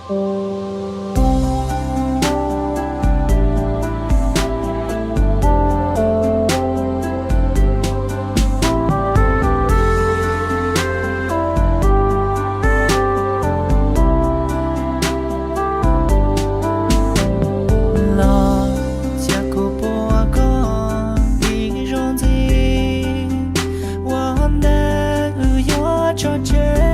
Los cia kuv puab koj ib zaug ntxiv, ua ntej wb yuav tso tseg.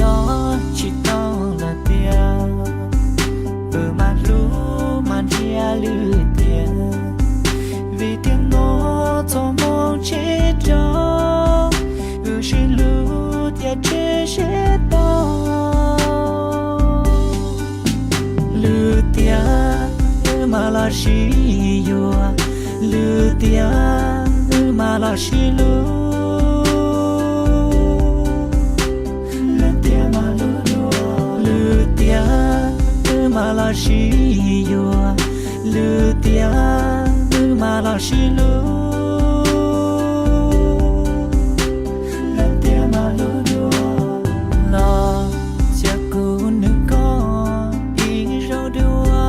Yog tsis tau lawm tiag, wb mam hlub mas ntsia lwm tiam, vim tiam no txoj hmoo tsis raug, wb sib hlub thiaj tsis sib tau. Lwm tiam wb mam los sib yuav, lwm tiam wb mam los sib hlub, lwm tiam mam los sib yuav, lwm tiam wb mam los sib hlub. Los cia kuv nug koj ib zaug dua,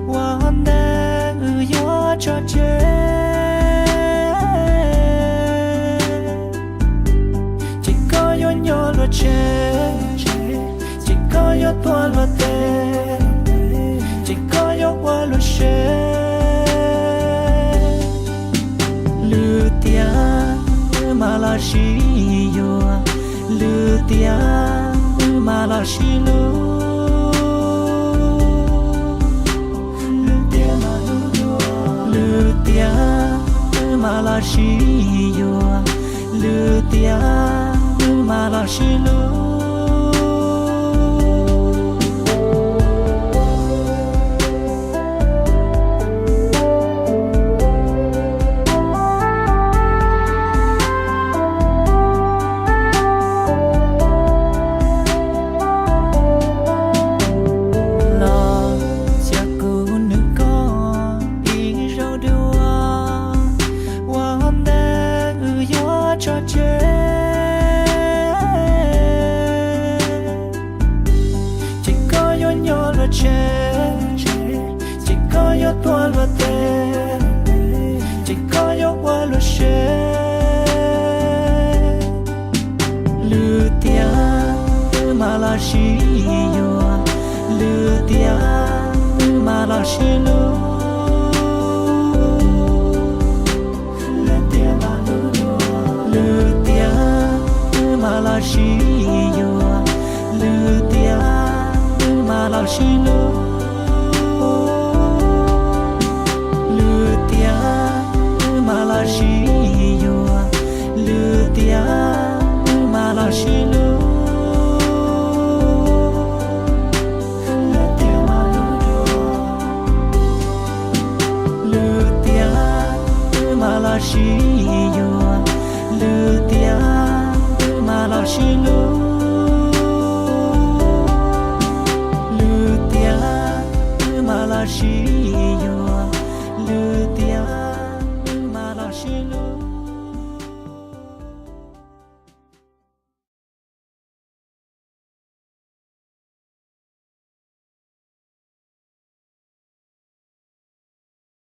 ua ntej wb yuav tso tseg. Ces koj yuav nyob luag tsev, ces koj yuav tuag luag teb, ces koj yuav ua luag sev. Lwm tiam wb mam los sib yuav, lwm tiam wb mam los sib hlub, lwm tiam wb mam los sib yuav, lwm tiam wb mam los sib hlub. Los cia kuv nug koj ib zaug dua, ua ntej wb yuav tso tseg. Ces koj yuav nyob luag tsev, ces koj yuav tuag luag teb, ces koj yuav ua luag sev. Lwm tiam wb mam los sib yuav, lwm tiam wb mam los sib hlub, lwm tiam wb mam los sib yuav, lwm tiam wb mam los sib hlub, lwm tiam wb mam los sib yuav, lwm tiam wb mam los sib hlub. Lwm tiam wb mam los sib yuav, lwm tiam wb mam los sib hlub, lwm tiam wb mam los sib